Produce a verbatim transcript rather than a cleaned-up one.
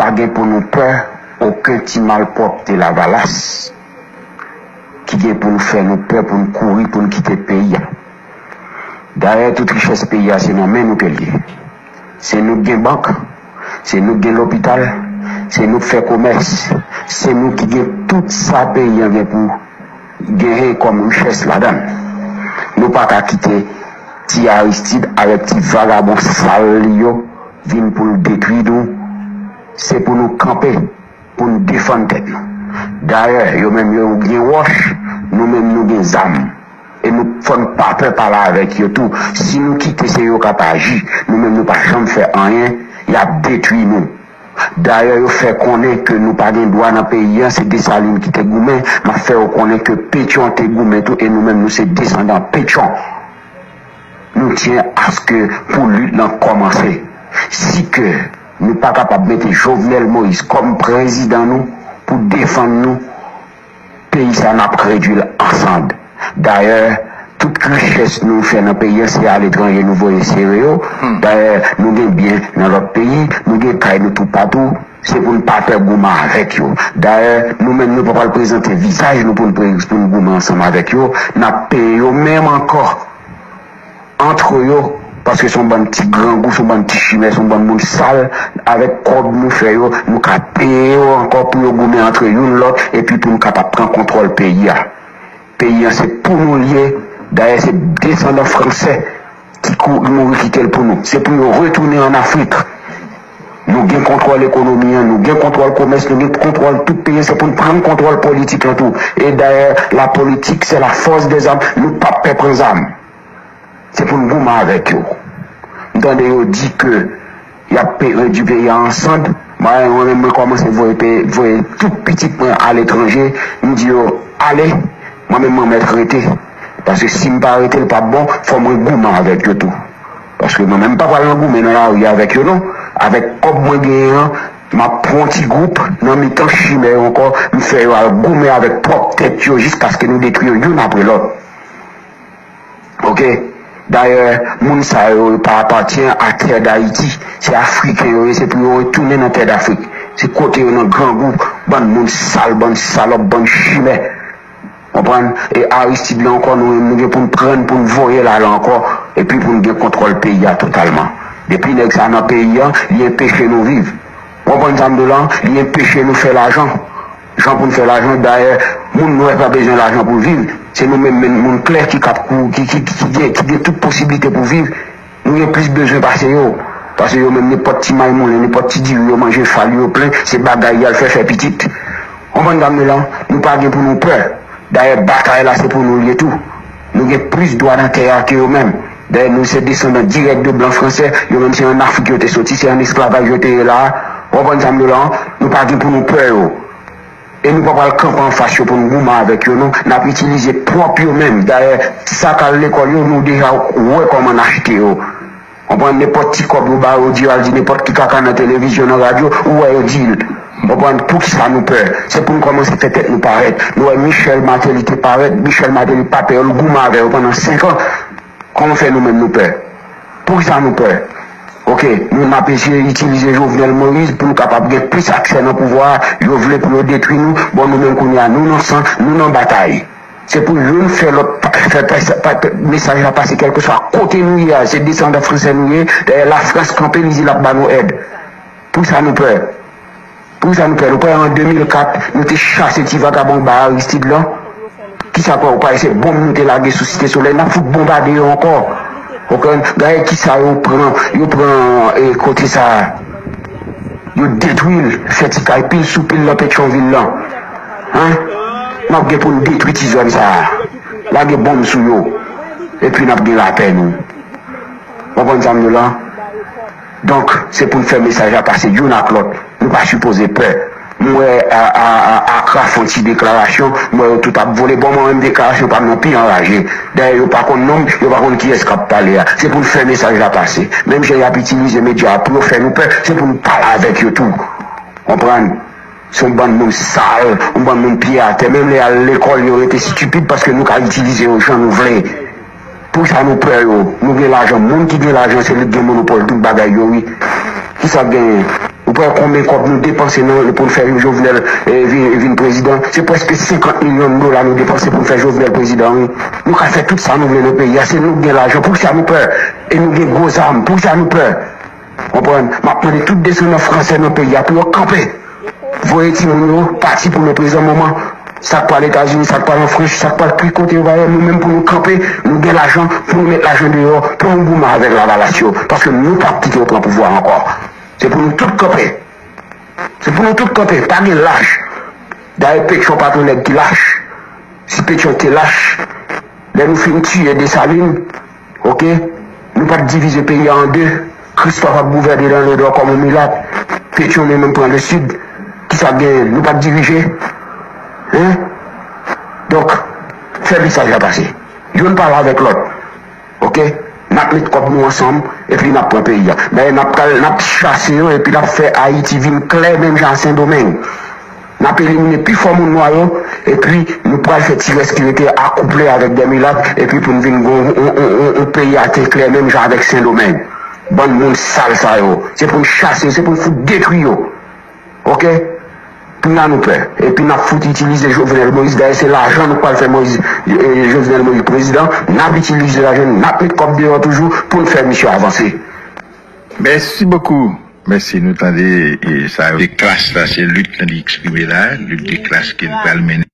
Pa gen pou nou pè okenn ti malpwòpte Lavalas ki gen pou nou fè nou pè pou nou kouri, pou nou kite peyi a. Dayè, tout richès peyi a, se nan men nou ke l ye. Se nou k gen bank, se nou k gen lopital, se nou k fè komès, se nou ki gen tout sa peyi an gen pou genyen kòm richès ladan l. Nou pa ka kite ti Aristide avèk ti vagabon sal li yo vin pou l detwi nou. Se pou nou kanpe, pou n defann tèt nou. Dayè, yo menm yo gen wòch, nou menm nou gen zam. E nou fò n pa pè pale avèk yo tou. Si nou kite se yo k ap aji, nou menm nou pa janm fè anyen, y ap detwi nou. Dayè, yo fè konnen ke nou pa gen dwa nan peyi an, se Desalin ki te goumen, m ap fè yo konnen ke Petyon te goumen tou, e nou menm nou se desandan Petyon. Nou tyen aske pou lit lan kòmanse. Si ke nou pa kapab mete Jovenel Moïse kòm prezidan nou pou defann nou, peyi sa n ap redwi l an sand. Dayè, tout richès nou fè nan peyi an, se aletranje nou voye sere yo. Dayè, nou gen byen nan lòt peyi, nou gen kay nou toupatou. Se pou n pa pè goumen avèk yo. Dayè, nou menm nou pa pral prezante vizaj nou pou n pre- pou n goumen ansanm avèk yo. N ap peye yo menm ankò antre yo, paske se yon bann ti grangou, se yon bann ti chimè, se yon bann moun sal. Avèk kòb nou fè yo, nou ka peye yo ankò pou yo goumen antre youn lòt, epi pou nou kapab pran kontwòl peyi a. Peyi an se pou nou l ye. Dayè, se desandan fransè ki kou- mouri kite l pou nou. Se pou yo retounen ann Afrik. Nou gen kontwòl ekonomi an, nou gen kontwòl komès, nou gen kontwòl tout peyi an. Se pou n pran kontwòl politik lan tou. E dayè, la politique, c'est la force des armes. Nou p ap pè pran zam. Se pou n goumen avèk yo. M tande yo di ke y ap pe- redwi peyi a an sand. Mwen, mwen menm, mwen kòmanse voye pe- voye tout pitit mwen aletranje. M di yo, ale, mwen menm, mwen mèt rete. Paske si m pa rete, l p ap bon, fò mwen goumen avèk yo tou. Paske mwen menm, m pa pral nan goumen nan lari avèk yo, non. Avèk kòb mwen genyen an, m ap pran yon ti gwoup nan mitan chimè yo ankò, m fè yo al goumen avèk pwòp tèt yo jiskaske nou detwi yo youn apre lòt. Oke? Dayè, moun sa yo, yo pa apatyen a tè Dayiti. Se Afriken yo ye, se pou yo retounen nan tè Dafrik. Se kote yo nan grangou, bann moun sal, bann salòp, bann chimè. Konprann? E Aristide la ankò, nou menm, nou gen pou n pran l, pou n voye l ale ankò, epi pou n gen kontwòl peyi a totalman. Depi nèg sa nan peyi an, li enpeche nou viv. Konprann sa m di w la? Li enpeche nou fè lajan. Jan pou n fè lajan, dayè, moun nwè pa bezwen lajan pou l viv. Se nou menm, menm moun klè ki kap kou- ki, ki, ki, ki gen, ki gen tout posiblite pou viv. Nou gen plis bezwen pase yo. Pase yo menm, nenpòt ti may moulen, nenpòt ti diri yo manje, fal yo plen, se bagay y al fè, fè pitit. Konprann sa m di w la? Nou pa gen pou nou pè. Dayè, batay la se pou nou l ye tou. Nou gen plis dwa nan tè a ke yo menm. Dayè, nou se desandan dirèk de blan fransè. Yo menm se ann Afrik yo te soti, se ann esklavaj yo te ye la a. Ou konprann sa m di w la? Nou pa gen pou nou pè yo. E nou pa pral kanpe anfas yo pou n goumen avèk yo, non. N ap itilize pwòp yo menm. Dayè, sa k al lekòl yo, nou deja wè kòman n achte yo. Konprann, nenpòt ti kòb yo ba yo, di yo al di nenpòt ki kaka nan televizyon, nan radyo, ou wè yo di l. Konprann, poukisa nou pè? Se pou n kòmanse fè tèt nou parèt. Nou wè Michel Martelly te parèt, Michel Martelly pa pè yo, l goumen avè yo pandan senk an. Kòman fè nou menm nou pè? Poukisa nou pè? Oke, nou n ap eseye itilize Jovenel Moïse pou nou kapab gen plis aksè nan pouvwa a. Yo vle pou yo detwi nou. Bon, nou menm kounye a, nou nan san, nou nan batay. Se pou youn fè lòt pa- fè pa- pa- mesaj la pase kèlkeswa kote nou ye a. Se desandan fransè nou ye. Dayè, Lafrans kanpe, li di l ap ba nou èd. Poukisa nou pè? Poukisa nou pè? Nou kwè an de mil kat, nou te chase ti vagabon ba Aristide lan? Kisa kwè ou pa se bonm nou te lage sou Site Solèy? N ap fout bonbade yo ankò. Ou konprann? Gade kisa yo pran, yo pran e, kote sa a. Yo detwi l, fè ti kay pil sou pil nan Petyonvil lan. Hein? N ap gen pou n detwi ti zòn sa a. Lage bonm sou yo. Epi n ap gen lapè nou. Ou konprann sa m di w la? Donk, se pou n fè mesaj la pase youn ak lòt. Nou pa sipoze pè. M wè a, a, a, Akra fè yon ti deklarasyon, m wè yo tout ap vole. Bon, mwen menm deklarasyon pa m nan pi anraje. Dayè, yo pa konn non m, yo pa konn kiyès k ap pale a. Se pou n fè mesaj la pase. Menm jan y ap itilize medya a pou yo fè nou pè, se pou n pale avèk yo tou. Konprann? Se yon bann moun sal, yon bann moun pye atè. Menm lè y al lekòl, yo rete estipid paske nou ka itilize yo jan nou vle. Poukisa nou pè yo? Nou gen lajan. Moun ki gen lajan, se li k gen monopòl tout bagay yo, wi. Kisa k genyen? Ou pa wè konbyen kòb nou depanse nan, pou n fè Jovenel eh, vin, vin prezidan? Se prèske senkant milyon dola nou depanse pou n fè Jovenel prezidan, wi. Nou ka fè tout sa nou vle nan peyi a, se nou k gen lajan. Poukisa nou pè? E nou gen gwo zam. Poukisa nou pè? Konprann? M ap mande tout desandan fransè nan peyi a pou yo kanpe. Voye timoun yo pati pou le prezan moman. Sa k pral Etazini, sa k pral an Frans, sa k pral ki kote yo va ye, nou menm pou nou kanpe, nou gen lajan, pou nou met lajan deyò, pou nou goumen avèk lavalas yo. Paske nou p ap kite yo pran pouvwa a ankò. Se pou nou tout kanpe. Se pou nou tout kanpe, pa gen lach. Dayè Petyon pa t yon nèg ki lach. Si Petyon te lach, lè nou fin tiye Desalin, oke, nou pa t divize peyi a an de. Kristòf ap gouvène nan Ledò kòm yon milat. Petyon menm pran le sid. Kisa k genyen? Nou pa t dirije. Hein? Donk, fè mesaj la pase. Youn pale avèk lòt. Oke? N ap met kòb nou ansanm, epi n ap pran peyi a. Dayè, n ap pral, n ap chase yo, epi n ap fè Ayiti vin klè menm jan a Sendomeng. N ap elimine pi fò moun nwa yo, epi nou pral fè ti rès ki rete akouple avèk de milat, epi pou n vin gon yon, yon, yon, yon peyi atè klè menm jan avèk Sendomeng. Bann moun sal sa yo. Se pou n chase yo, se pou n fout detwi yo. Oke? Kounye a nou pè. Epi n ap fout itilize Jovenel Moïse. Dayè, se lajan nou pral fè Moïse, eh, Jovenel Moïse prezidan. N ap itilize lajan, n ap met kòb deyò toujou pou n fè misye avanse. Mèsi bokou. Mèsi. Nou tande eh, sa yo. De klas la, se lit nan li eksprime la, lit de klas ke l pral mennen.